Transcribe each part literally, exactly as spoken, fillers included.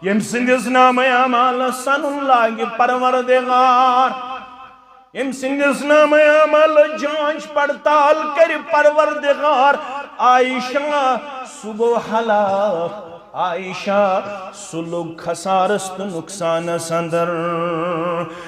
ییٚمہِ سٕنٛدِس نامہ اعمالس سنُن لاگہِ پروردگار، ییٚمہِ سٕنٛدِس نامہ اعمالس جانچ پڑتال کرِ پروردگار، عائشہ، سُہ گوٚو ہلاک۔ عائشہ، سُہ لوٚگ خسارس تہٕ نقصانس اندر۔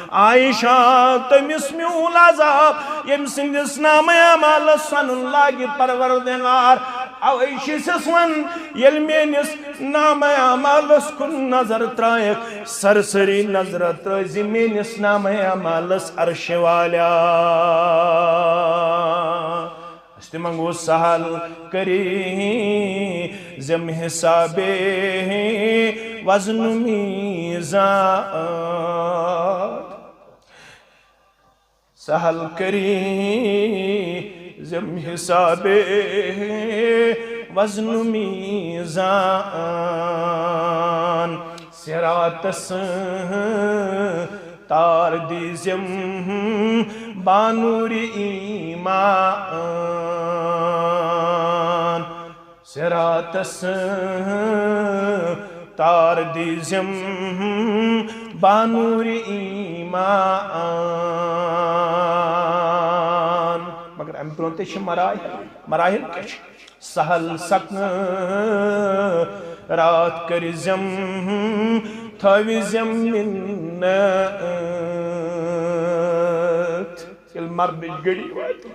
عائشہ، تٔمِس میوٗل عذاب، ییٚمہِ سٕنٛدِس نامہ اعمالس سنُن لاگہِ پروردگار۔ اوے چھِ سس ون، ییٚلہِ میٲنِس نامہ اعمالس کُن نظر ترٲیکھ، سرسری نظر ترٲے زِ میٲنِس نامہ اعمالس عرشہِ والیا۔ أسۍ تہِ منٛگو سہل کٔرِتھ زِم حسابے وزن میزان۔ سہل کٔرِتھ زِم حسابے وزن میزان۔ صراطس تار دیزم بانور ایمان۔ صراطس تار دیزم بانور ایمان۔ مگر امہِ برونٛہہ تہِ چھِ مراحل۔ مراحل کیٛاہ چھِ؟ سہل سکن رات کٔرۍ زم، تھٲوِ زم منت۔ ییٚلہِ مرنٕچ گھڑی واتہِ،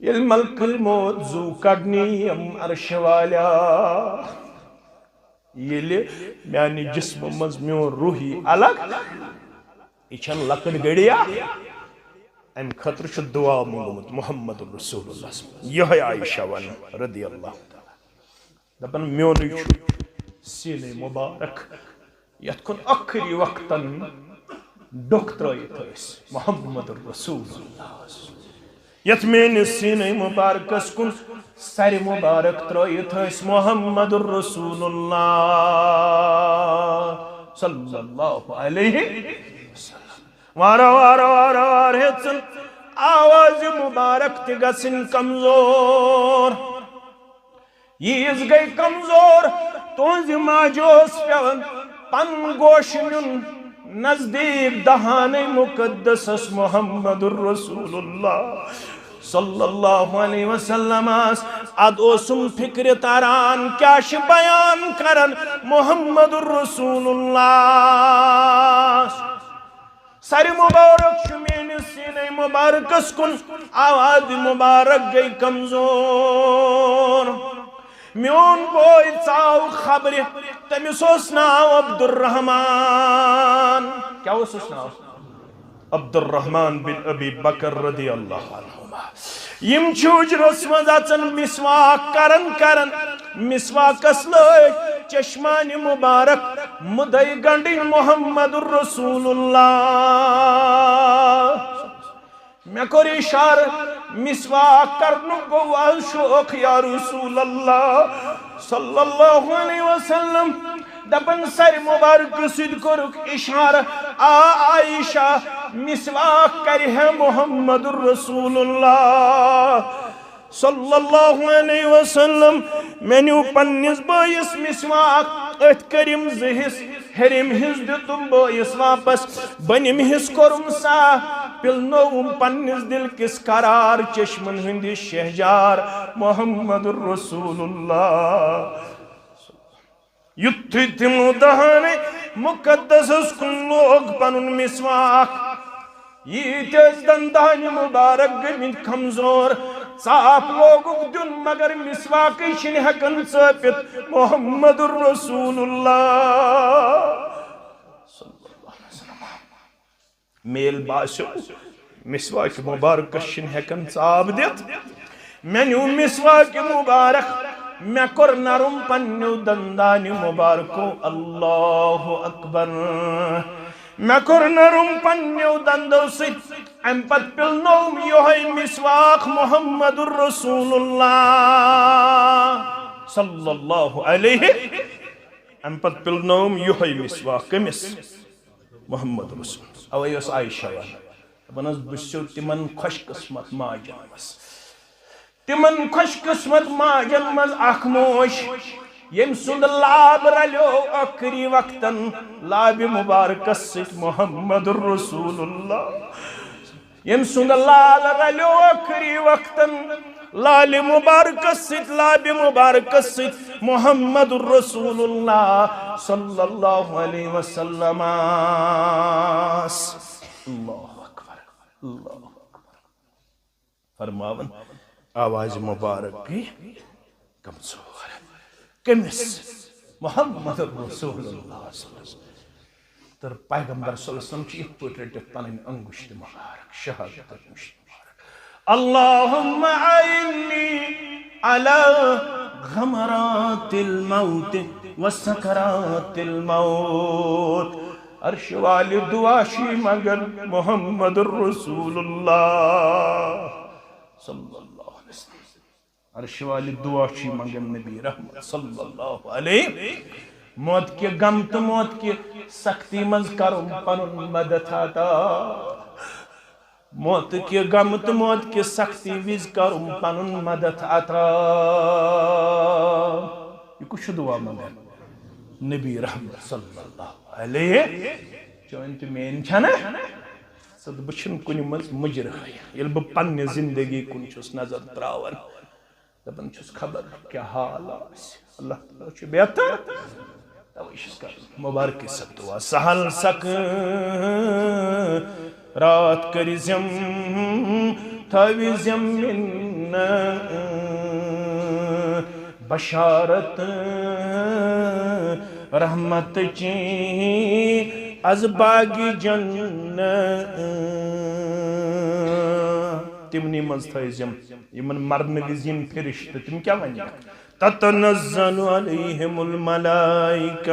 ییٚلہِ ملک الموت زُو کڑنہِ یِم عرشہِ والیا، ییٚلہِ میانہِ جسمہٕ منٛز میون روح یی الگ، یہِ چھَنہٕ لۄکٕٹ گھڑیا، امہِ خٲطرٕ چھُ دعا منٛگمُت محمد رسول اللہ۔ یِہوٚے عائشہ ون رضی اللہ تعالیٰ۔ دپان، میونُے چھُ سیٖنَے مُبارک، یَتھ کُن ٲخری وقتن ڈوٚکھ ترٲیِتھ ٲسۍ محمد رسول اللہ۔ یَتھ میٲنِس سیٖنَے مُبارکس کُن سرِ مُبارک ترٲیِتھ ٲسۍ محمد رسول اللہ صلی اللہ علیہ وسلم۔ وارٕ وارٕ وارٕ وارٕ ہیٚژٕن آوازِ مُبارک تہِ گژھٕنۍ کمزور۔ ییٖژ گٔے کمزور، تُہنٛزِ ماجہِ اوس پٮ۪وان پنُن گوش نیُن نزدیٖک دہانَے مُقدسس محمد رسول اللہ صلی اللہ علیہ وسلمس۔ ادٕ اوسُم فکرِ تران، کیٛاہ چھِ بیان کران محمد رسول اللہ۔ سرِ مُبارک چھُ میٲنِس سیٖنَے مُبارکس کُن، آوازِ مُبارک گٔے کمزور۔ میون بوے ژاو خبرِ، تٔمِس اوس ناو عبدالرحمان۔ کیٛاہ اوسُس ناو؟ عبدالرحمان بن ابی بکر رضی اللہ عنہما۔ یِم چھِ حُجرس منٛز اژان مسواک کران کران، مسواکس لٲگۍ چشمانِ مُبارک مُدے گنڈٕنۍ محمد رسول اللہ۔ مےٚ کوٚر اِشارٕ، مسواک کرنُک گوٚو از شوق یا رسول اللہ صلی اللہ علیہ وسلم۔ دپان سرِ مُبارکہٕ سۭتۍ کوٚرُکھ اِشارٕ، آ عائشہ، مسواک کرِ ہے محمد رسول اللہ صلی اللہ علیہ وسلم۔ مےٚ نیوٗ پننِس بٲیِس مسواک، أتھۍ کٔرِم زٕ حصہٕ، ہیٚرِم حصہٕ دیُتُم بٲیِس واپس، بۄنِم حصہٕ کوٚرُم صاف، پِلنووُم پننِس دِل کِس قرار چشمن ہٕنٛدِ شہجار محمد رسول اللہ۔ یُتھُے تِمو دہانَے مُقدسَس کُن لوگ پَنُن مسواک، ییٖتۍ ٲسۍ دَندانہِ مُبارک گٔمٕتۍ کمزور، ژاپ لوگُکھ دیُن، مگر مسواکٕے چھِنہٕ ہٮ۪کان ژٲپِتھ۔ محمد رسول اللہ۔ مےٚ ییٚلہِ باسیو، مسواکہِ مُبارکس چھِنہٕ ہٮ۪کان ژاپ دِتھ۔ مےٚ نیوٗ مسواکہِ مُبارک، مےٚ کوٚر نرم پننیو دندانہِ مُبارکو۔ اللہ اکبر۔ مےٚ کوٚر نرم پننیو دندو سۭتۍ۔ امہِ پتہٕ پِلنووُم یِہوٚے مسواک محمد رسول اللہ صلی اللہ علیہ۔ امہِ پتہٕ پِلنووُم یِہوٚے مسواک۔ کٔمِس؟ محمد رسول۔ اوے ٲس عائشہ ونان، دپان ٲس، بہٕ چھُسو تِمن خۄش قسمت ماجن منٛز، تِمن خۄش قسمت ماجن منٛز اکھ موج، ییٚمۍ سُنٛد لاب رلیو ٲخری وقتن لابِ مبارکس سۭتۍ محمد رسول اللہ۔ ییٚمۍ سُنٛد لال رلیو ٲخری وقتن لالِ مبارکس سۭتۍ، لابِ مبارکس سۭتۍ محمد رسول اللہ صلی اللہ علیہ وسلم۔ اللہ اکبر، اللہ اکبر۔ فرماون، آواز مبارک گٔے کمزور۔ کٔمِس؟ محمد رسول اللہ صلی اللہ علیہ وسلم۔ تہٕ پیغمبر صلی اللہ علیہ وسلم چھِ یِتھ پٲٹھۍ رٔٹِتھ پنٕنۍ انگشت مبارک، شہادت انگشت مبارک۔ اللهم أعني على غمرات الموت وسكرات الموت۔ عرش والہِ دعا چھِ منگان محمد رسول اللہ صلی اللہ علیہ وسلم۔ عرش والہِ دعا چھِ منگان نبی رحمت صلی اللہ علیہ۔ موت کہِ غم تہٕ موت کہِ سختی منٛز کرُن پنُن مدد عطا۔ موت کہِ غم تہٕ موت کہِ سختی وِزِ کرُن پنُن مدد عطا۔ یہِ کُس چھُ دعا منگان؟ نبی رحمت صلی اللہ علیہ۔ چٲنۍ تہٕ میٲنۍ چھَنہ؟ ژٕ تہٕ بہٕ چھِنہٕ کُنہِ منٛز مُجرٲے۔ ییٚلہِ بہٕ پننہِ زندگی کُن چھُس نظر تراوان، دپان چھُس خبر کیٛاہ حال آسہِ۔ اللہ تعالیٰ چھُ بہتر۔ توے چھُس کران مبارکی سب دعا۔ سہل سکرات کٔرۍ زِم، تھٲوۍ زِم مِنت بشارت رحمت چی از باغ جنت۔ تِمنٕے منٛز تھٲوۍ زِم یِمن مرنہٕ وِزِ یِن فرشتہٕ، تِم کیٛاہ ونَکھ؟ تتنزل علیہم الملائکہ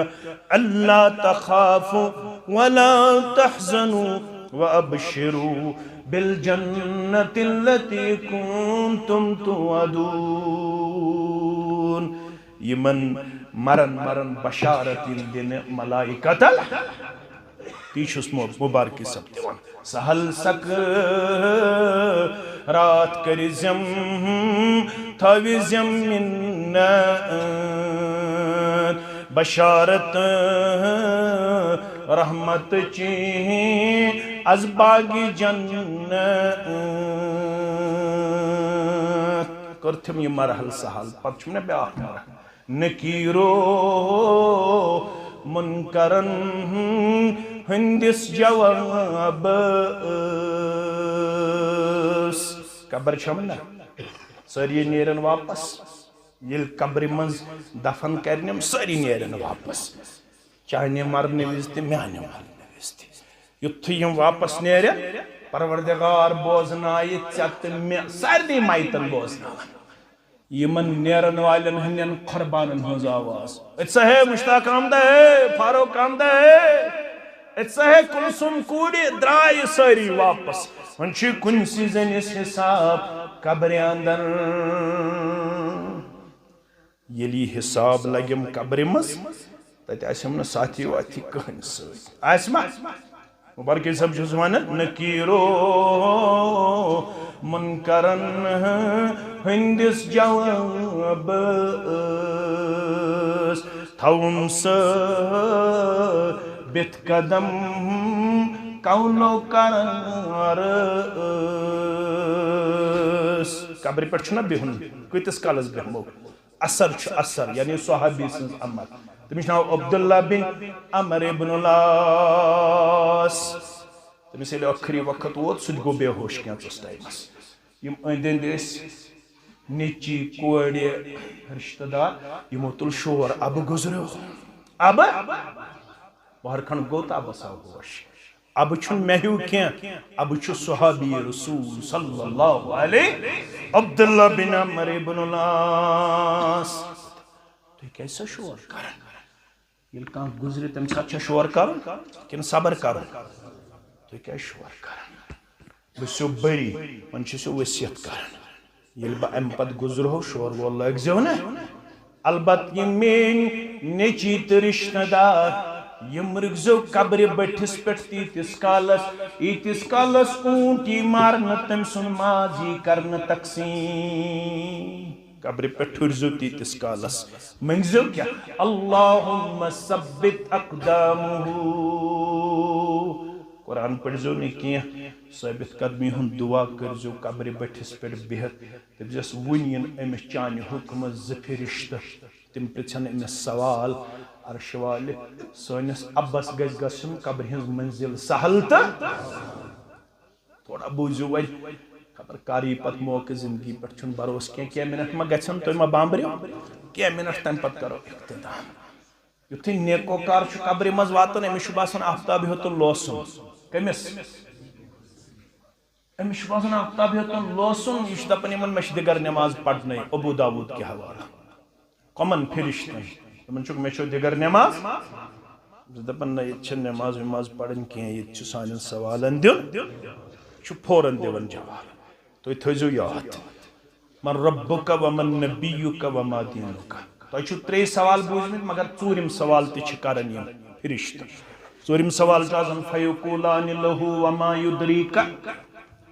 الا تخافوا ولا تحزنوا وابشروا بالجنة التي كنتم توعدون۔ یِمن مرن مرن بشارت یِن دِنہٕ ملائکتل۔ تی چھُس مو-، مبارکی سب دِوان۔ سہل سکرات کٔرۍ زِم، تھٲوۍ زِم مِنت بشارت رحمت چی از باغ جنت۔ کٔرتھم یہِ مرحل سہل، پتہٕ چھُم نہ بیٛاکھ مرحل۔ نکیرو منکرن ہٕنٛدِس جوابس۔ قبر چھم نہ، سٲری نیرن واپس۔ ییٚلہِ قبرِ منٛز دفن کرنم، سٲری نیرن واپس۔ چانہِ مرنہٕ وِزِ تہِ، میانہِ مرنہٕ وِزِ تہِ۔ یُتھُے یِم واپس نیرن، پروردگار بوزنایہِ ژےٚ تہٕ مےٚ، سارنٕے میتن بوزناون یِمن نیرن والٮ۪ن ہٕنٛدٮ۪ن قربانن ہٕنٛز آواز۔ أتۍ سا ہے مشتاق آمدہ ہے، فاروق آمدہ ہے، أتۍ سا ہے کلثوم کوٗرِ، درٛایہِ سٲری واپس۔ وۄنۍ چھُ کُنسٕے زٔنِس حساب قبرِ اندر۔ ییٚلہِ یہِ حساب لگٮ۪م قبرِ منٛز، تتہِ آسٮ۪م نہٕ ساتھی واتھی کٕہٕنۍ سۭتۍ۔ آسہِ ما؟ مبارکی صٲب چھُس ونان، نکیرو منکرن ہٕنٛدِس جوابس تھاوُم ثٲبت قدم قولو قرارس۔ قبرِ پٮ۪ٹھ چھُنہ بِہُن، کۭتِس کالس بیٚہمو؟ اثر چھُ اثر، یعنی صحابی سٕنٛز امر۔ تٔمِس چھُ ناو عبداللہ بن عمر ابن العاص۔ تٔمِس ییٚلہِ ٲخری وقت ووت، سُہ تہِ گوٚو بے ہوش کینٛژس ٹایمس۔ یِم أنٛدۍ أنٛدۍ ٲسۍ، نیٚچی، کورِ، رشتہٕ دار، یِمو تُل شور، اَبہٕ گُزریو، اَبہٕ۔ وہر کھنڈ گوٚو تہٕ اَبَس آو ہوش۔ اَبہٕ چھُنہٕ مےٚ ہیوٗ کینٛہہ، اَبہٕ چھُ صحابی رسول صلی اللہ علیہ عبداللہ بن عمر ابن العاص۔ تُہۍ کیٛازِ چھِو شور کران؟ ییٚلہِ کانٛہہ گُزرِ، تَمہِ ساتہٕ چھا شور کرُن کِنہٕ صبر کرُن؟ تُہۍ کیٛازِ شور کران؟ بہٕ چھُسو بٔری، وۄنۍ چھُسو ؤصیت کران۔ ییٚلہِ بہٕ اَمہِ پتہٕ گُزرہو، شور وول لٲگزیو نہٕ۔ البتہٕ یِم میٲنۍ نیٚچی تہٕ رشتہٕ دار، یِم رٕکزیو قبرِ بٔٹھِس پٮ۪ٹھ تیٖتِس کالس، ییٖتِس کالس اوٗنٹ یی مارنہٕ، تٔمۍ سُنٛد ماز یی کرنہٕ تقسیٖم۔ قبرِ پٮ۪ٹھ ٹھُرزیو تیٖتِس کالس، مٔنگزیو کیٛاہ؟ اللہم ثبت اقدامہ۔ قرآن پٔرزیو نہٕ کینٛہہ، ثٲبت قدمی ہُنٛد دُعا کٔرزیو قبرِ بٔٹھِس پٮ۪ٹھ بِہِتھ۔ دٔپزٮ۪س، وُنہِ یِن أمِس چانہِ حُکمہٕ زٕ فرشتہٕ، تِم پرٛژھن أمِس سوال۔ عرشہِ والہِ، سٲنِس اَبَس گژھِ گژھُن قبرِ ہٕنٛز مٔنزِل سہل تہٕ تھوڑا بوٗزِو وۄنۍ، خبر کر یی پتہٕ موقعہٕ، زندگی پٮ۪ٹھ چھُنہٕ بھروسہٕ کینٛہہ، کینٛہہ منٹ ما گژھن، تُہۍ ما بامبرِو، کینٛہہ منٹ تَمہِ پتہٕ کرو اختتام۔ یُتھُے نیکوکار چھُ قبرِ منٛز واتان، أمِس چھُ باسان آفتاب ہیوٚتُن لوسُن۔ کٔمِس؟ أمِس چھُ باسان آفتاب ہیوٚتُن لوسُن، یہِ چھُ دَپان، یِمَن مےٚ چھِ دِگر نٮ۪ماز پَرنَے، ابو داوود کہِ حوالہٕ۔ کمن فرشتن؟ تِمن چھُکھ، مےٚ چھو دِگر نٮ۪ماز۔ بہٕ چھُس دَپان، نہ، ییٚتہِ چھَنہٕ نٮ۪ماز وٮ۪ماز پَرٕنۍ کینٛہہ، ییٚتہِ چھُ سانٮ۪ن سوالن دیُن، چھُ فوراً دِوان جواب۔ تُہۍ تھٲیزیو یاد، من ربک و من نبیک و ما دینک۔ تۄہہِ چھِو ترٛے سوال بوٗزمٕتۍ، مگر ژوٗرِم سوال تہِ چھِ کران یِم فرشتہٕ۔ ژوٗرِم سوال چھُ آسان، فیقولان لہ وما یدریک۔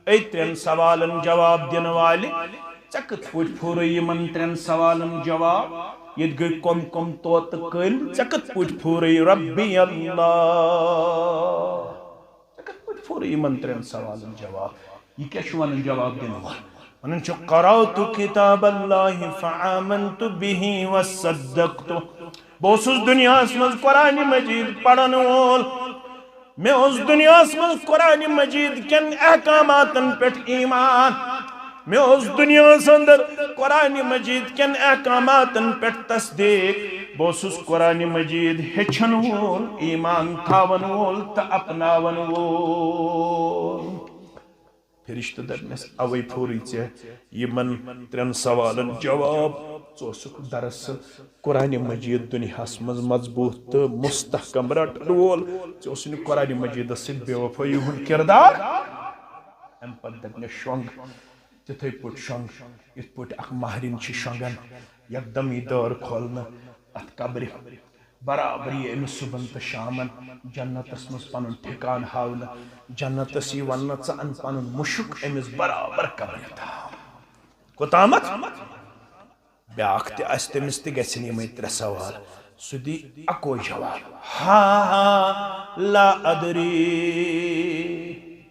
اے ترٛٮ۪ن سوالن جواب دِنہٕ والہِ، ژےٚ کِتھ پٲٹھۍ پھورے یِمن ترٛٮ۪ن سوالن جواب؟ ییٚتہِ گٔے کۄم کۄم طوطہٕ کٔلۍ، ژےٚ کِتھ پٲٹھۍ پھورے ربی اللہ؟ ژےٚ کِتھ پٲٹھۍ پھورے یِمن ترٛٮ۪ن سوالن جواب؟ یہِ کیٛاہ چھُ ونان جواب دِنہٕ وول؟ ونان چھُ، قرأت کتاب اللہ فآمنت بہ وصدقت۔ بہٕ اوسُس دُنیاہس منٛز قرآنِ مجید پرن وول۔ مےٚ اوس دُنیاہس منٛز قرآنِ مجید کٮ۪ن احکاماتن پٮ۪ٹھ ایمان۔ مےٚ اوس دُنیاہس اندر قرآنِ مجید کٮ۪ن احکاماتن پٮ۪ٹھ تصدیق۔ بہٕ اوسُس قرآنِ مجید ہیٚچھن وول، ایمان تھاون وول تہٕ اپناون وول۔ فرشتہٕ دپنس، اوے پھورٕے ژےٚ یِمن ترٛٮ۪ن سوالن جواب۔ ژٕ اوسُکھ دراصل قرآنِ مجید دُنیاہس منٛز مضبوط تہٕ مستحکم رٹن وول۔ ژےٚ اوسُے نہٕ قرآنِ مجیدس سۭتۍ بے وفٲیی ہُنٛد کردار۔ امہِ پتہٕ دپنس، شۄنٛگ، تِتھے پٲٹھۍ شۄنٛگ، یِتھ پٲٹھۍ اکھ مہرِنۍ چھِ شۄنٛگان۔ یکدم یی دٲر کھولنہٕ اتھ قبرِ۔ برابر یی أمِس صُبحن تہٕ شامن جنتس منٛز پنُن ٹھکان ہاونہٕ۔ جنتس یی وننہٕ، ژٕ ان پنُن مُشُک أمِس برابر قبرِ تام۔ کوٚتامتھ؟ بیٛاکھ تہِ آسہِ تٔمِس تہِ گژھن یِمے ترٛےٚ سوال۔ سُہ دی اکوے جواب، ہا ہا لا ادری۔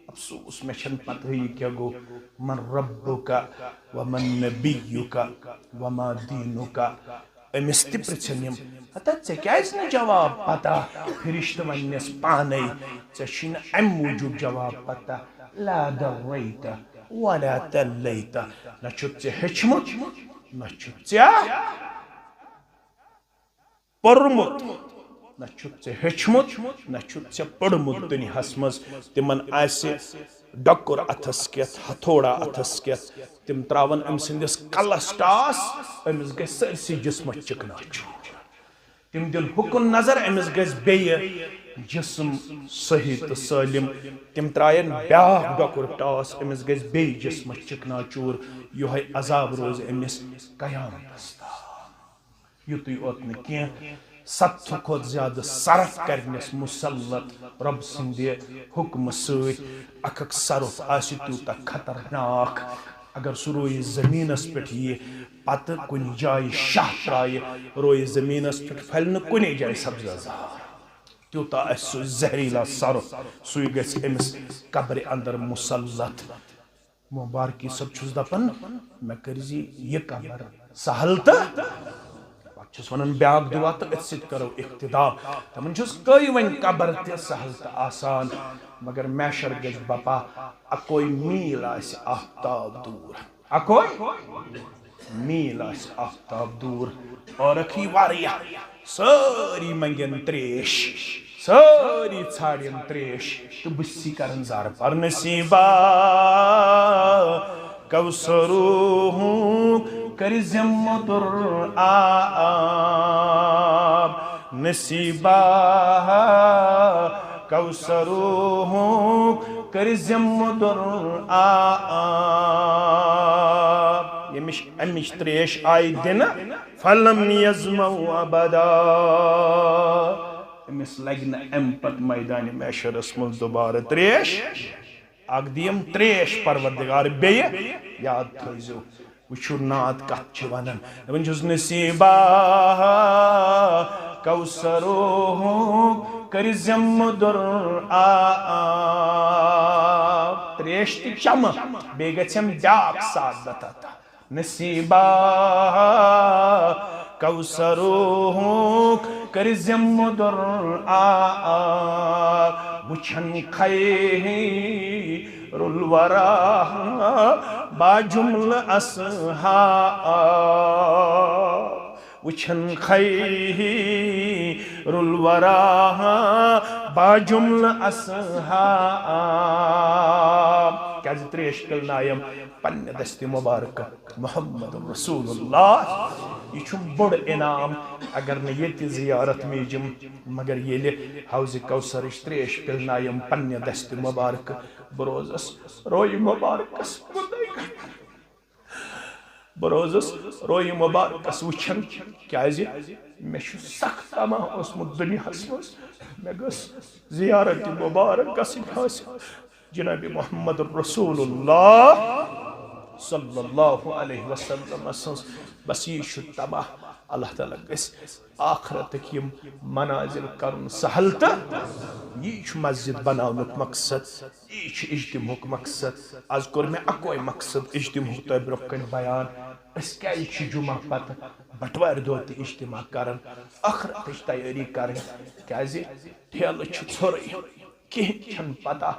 افسوس، مےٚ چھَنہٕ پتہٕے یہِ کیٛاہ گوٚو۔ من ربک و من نبیک و ما دینک۔ أمِس تہِ پرٛژھن یِم، ہتا ژےٚ کیٛازِ نہٕ جواب پتہ؟ فرشتہٕ وننس پانے، ژےٚ چھُے نہٕ امہِ موٗجوٗب جواب پتہ۔ لا دریت ولا تلیت۔ نہ چھُتھ ژےٚ ہیٚچھمُت، نہ چھُتھ ژےٚ پوٚرمُت، نہ چھُتھ ژےٚ ہیوٚچھمُت، نہ چھُتھ ژےٚ پوٚرمُت دُنیاہَس منٛز۔ تِمن آسہِ ڈۄکُر اَتھس کٮ۪تھ، ہتھوڑا اَتھس کٮ۪تھ، تِم ترٛاوَن أمۍ سٕنٛدِس کلس ٹاس، أمِس گژھِ سٲرسٕے جسمس چِکناچوٗر۔ تِم دِن ہُکُن نظر، أمِس گژھِ بیٚیہِ جسم صحیح تہٕ سٲلِم۔ تِم ترٛایَن بیٛاکھ ڈۄکُر ٹاس، أمِس گژھِ بیٚیہِ جسمس چِکناچوٗر۔ یِہوٚے عذاب روزِ أمِس قیامتس تام۔ یُتُے یوت نہٕ کینٛہہ، ستتھٕ کھۄتہٕ زیادٕ صرف کرنس مسلط رۄب سٕنٛدِ حُکمہٕ سۭتۍ۔ اکھ اکھ صرف آسہِ تیوٗتاہ خطرناک، اگر سُہ رویہِ زٔمیٖنس پٮ۪ٹھ یِیہِ، پتہٕ کُنہِ جایہِ شاہ ترٛایہِ، رویہِ زٔمیٖنس پٮ۪ٹھ پھلہِ نہٕ کُنے جایہِ سبزہ زار۔ تیوٗتاہ آسہِ سُہ زہریٖلا صرف، سُے گژھِ أمِس قبرِ اندر مسلط۔ مبارکی صٲب چھُس دپان، مےٚ کٔرزِ یہِ قبر سہل تہٕ پتہٕ چھُس ونان بیٛاکھ دُعا تہٕ أتھۍ سۭتۍ کرو اختتام۔ دپان چھُس، کٔرۍ وۄنۍ قبر تہِ سہل تہٕ آسان، مگر محشر گژھِ بپا اکوے میٖل آسہِ آفتاب دوٗر۔ اکوے میٖل آسہِ آفتاب دوٗر۔ عٲرکھ یی واریاہ، سٲری منگن تریش، سٲری ژھانڈن تریش، تہٕ بہٕ چھُس کران زارٕ پار، نصیبا کوثرُک کٔرۍ زِ مُدُر آب، نصیبا کوثرُک کٔرۍ زِ مُدُر آب۔ ییٚمِس امِچ تریش آیہِ دِنہٕ، فلم یظمأ ابدا۔ أمِس لگہِ نہٕ امہِ پتہٕ میدانِ محشرس منٛز دوبارٕ تریش۔ اکھ دِیم تریش پروردگار بیٚیہِ۔ یاد تھٲیزیو، وٕچھِو نعت کتھ چھِ ونان۔ دپان چھُس، نصیبا کوثرُک کٔرۍ زٮ۪م مُدُر آب۔ تریش تہِ چمہٕ، بیٚیہِ گژھٮ۪م بیاکھ سعادت عطا۔ نصیبا کوثرُک کٔرۍ زٮ۪م مُدُر آب۔ وٕچھن خیر الورا با جملہ اصحاب۔ وٕچھن خیر الورا با جملہ اصحاب۔ کیازِ تریش پِلنایم پننہِ دستِ مبارکہ محمد رسول اللہ۔ یہِ چھُم بوٚڑ انعام۔ اگر نہٕ ییٚتہِ زیارت میجم، مگر ییٚلہِ حوضِ کوثرٕچ تریش پِلنایم پننہِ دستِ مبارکہ، بہٕ روزس رویہِ مبارکس متعلق۔ بہٕ روزس رویہِ مبارکس وٕچھان، کیازِ مےٚ چھُ سخ طمع اوسمُت دُنیاہس منٛز، مےٚ گٔژھ زیارت مبارک گژھٕنۍ حٲصِل۔ جناب محمد رسول اللہ صلی اللہ علیہ وسلم سٕنٛز بس یی چھُ طمع۔ اللہ تعالیٰ گژھِ آخرتٕکۍ یِم منازل کرُن سہل، تہٕ یی چھُ مسجد بناونُک مقصد، یی چھُ اجتماعُک مقصد۔ از کوٚر مےٚ اکوے مقصد اجتماعُک تۄہہِ برونٛہہ کنہِ بیان۔ أسۍ کیازِ چھِ جمعہ پتہٕ بٹوارِ دۄہ تہِ اجتماع کران؟ آخرتٕچ تیٲری کرٕنۍ، کیازِ ٹھیلہٕ چھُ ژھوٚرُے، کِہیٖنۍ چھَنہٕ پتہ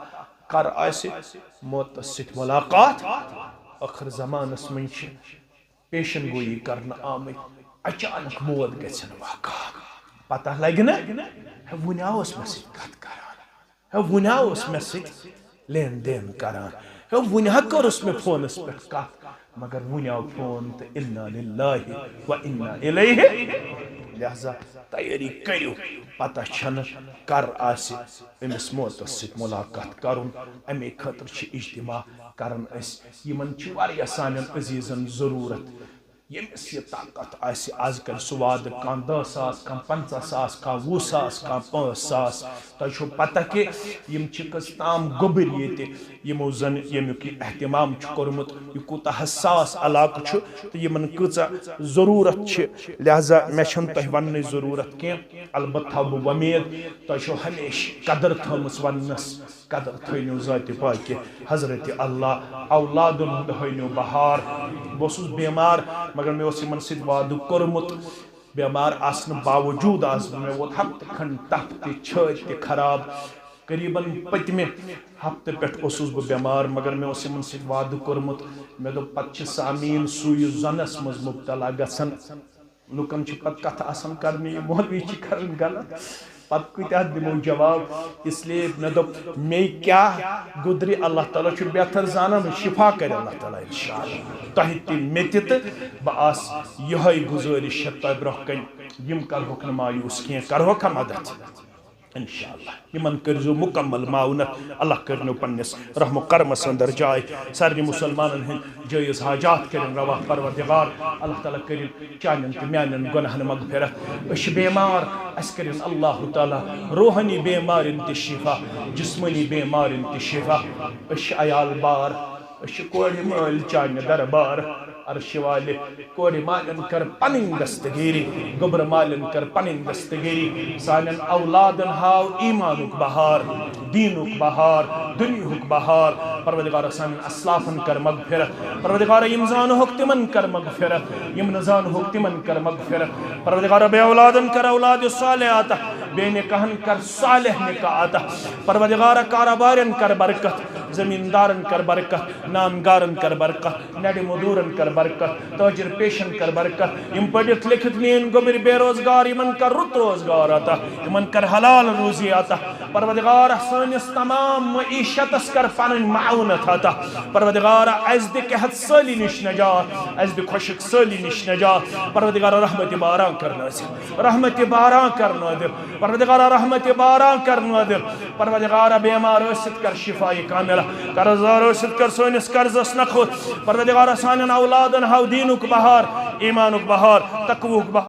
کر آسہِ موتس سۭتۍ ملاقات۔ ٲخر زمانس منٛز چھِ پیشن گویی کرنہٕ آمٕتۍ، اچانک موت گژھن واقع۔ پتہ لگہِ نہ، ہے، وُنہِ آوس مےٚ سۭتۍ کتھ کران، ہے، وُنہِ آوس مےٚ سۭتۍ لین دین کران، ہے، وُنہِ ہا کٔرٕس مےٚ فونس پٮ۪ٹھ کتھ، مگر وُنہِ آو فون تہٕ انا للہ و انا الیہ۔ لہذا تیٲری کٔرِو، پتہ چھنہٕ کر آسہِ أمِس موتس سۭتۍ ملاقات کرُن۔ امے خٲطرٕ چھِ اجتماع کران أسۍ۔ یِمن چھِ واریاہ سانٮ۪ن عزیزن ضروٗرت۔ ییٚمِس یہِ طاقت آسہِ، از کرِ سُہ وعدٕ، کانٛہہ دَہ ساس، کانٛہہ پنٛژاہ ساس، کانٛہہ وُہ ساس، کانٛہہ پانٛژھ ساس۔ تۄہہِ چھو پتہ کہِ یِم چھِ کٔژ تام گوٚبٕرۍ ییٚتہِ، یِمو زن ییٚمیُک یہِ اہتمام چھُ کوٚرمُت۔ یہِ کوٗتاہ حساس علاقہٕ چھُ تہٕ یِمن کۭژاہ ضروٗرت چھِ، لہذا مےٚ چھَنہٕ تۄہہِ وننٕچ ضروٗرت کینٛہہ۔ البتہ تھاوٕ بہٕ وۄمید تۄہہِ چھو ہمیشہِ قدر تھٲومٕژ وننس۔ قدر تھٲینو ذاتِ پاکہِ حضرت اللہ۔ اولادن ہُنٛد ہٲینو بہار۔ بہٕ اوسُس بیمار، مگر مےٚ اوس یِمن سۭتۍ وعدٕ کوٚرمُت۔ بیمار آسنہٕ باوجوٗد آس بہٕ، مےٚ ووت ہفتہٕ کھنٛڈ تپھ تہِ، چھٲتۍ تہِ خراب۔ قریباً پٔتمہِ ہفتہٕ پٮ۪ٹھ اوسُس بہٕ بیمار، مگر مےٚ اوس یِمن سۭتۍ وعدٕ کوٚرمُت۔ مےٚ دوٚپ، پتہٕ چھِ سامعیٖن سوٗیہِ زۄنس منٛز مبتلا گژھان۔ لُکن چھِ پتہٕ کتھٕ آسان کرنہِ، یہِ مولوی چھِ کران غلط، پتہٕ کۭتیاہ دِمو جواب؟ اس لیے مےٚ دوٚپ، مے کیاہ گُزرِ، اللہ تعالیٰ چھُ بہتر زانان، شفا کرِ اللہ تعالیٰ انشاءاللہ تۄہہِ تہِ مےٚ تہِ۔ تہٕ بہٕ آس یِہوٚے گُزٲرِش چھےٚ تۄہہِ برونٛہہ کنہِ، یِم کرہوکھ نہٕ مایوٗس کینٛہہ، کرہوکھا مدد؟ انشاءاللہ۔ یِمن کٔرزیو مکمل معاونت۔ اللہ کٔرنو پننِس رحم و کرمس اندر جاے۔ سارنٕے مسلمانن ہٕنٛدۍ جٲیز حاجات کٔرِن روا پروردگار۔ اللہ تعالیٰ کٔرِن چانٮ۪ن تہٕ میانٮ۪ن گۄناہن مغفرت۔ أسۍ چھِ بیمار، اسہِ کٔرِن اللہ تعالیٰ روحٲنی بیمارٮ۪ن تہِ شفا، جسمٲنی بیمارٮ۪ن تہِ شفا۔ أسۍ چھِ عیال بار، أسۍ چھِ کورِ مٲلۍ چانہِ دربار۔ عرشہِ والہِ کورِ مالٮ۪ن کر پنٕنۍ دستگیری، گوٚبرٕ مالٮ۪ن کر پنٕنۍ دستگیری۔ سانٮ۪ن اولادن ہاو ایمانُک بہار، دینُک بہار، دنیاہُک بہار۔ پروردگارا، سانٮ۪ن اسلافن کر مغفرت۔ پروردگارا، یِم زانہوکھ تِمن کر مغفرت، یِم نہٕ زانہوکھ تِمن کر مغفرت۔ پروردگارا، بے اولادن کر اولاد صالح عطا، بے نکاحن کر صالح نکاح عطا۔ پروردگارا، کاربارٮ۪ن کر برکت، زمیندارن کر برکت، نامگارن کر برکت، نڑِ مزدورن کر برکت، تاجر پیشن کر برکت۔ یِم پٔرِتھ لیکھِتھ میٲنۍ گوٚبرۍ بے روزگار، یِمن کر رُت روزگار عطا، یِمن کر حلال روزی عطا۔ پروردگار، سٲنِس تمام معیشتس کر پنٕنۍ معاونت عطا۔ پروردگار، اسہِ دِ قحط سٲلی نِش نجات، اسہِ دِ خۄشک سٲلی نِش نجات۔ پروردگار، رحمت باران کر نازل، رحمت باران کر نازل۔ پروردگار، رحمت باران کر نازل۔ پروردگار، بیمار ٲسِتھ کر شفای کاملہ، قرض دار ٲسِتھ کر سٲنِس قرضس نکھوت۔ پروردگار، سانٮ۪ن اولادن ہاو دینُک بہار، ایمانُک بہار، تقوہُک بہار۔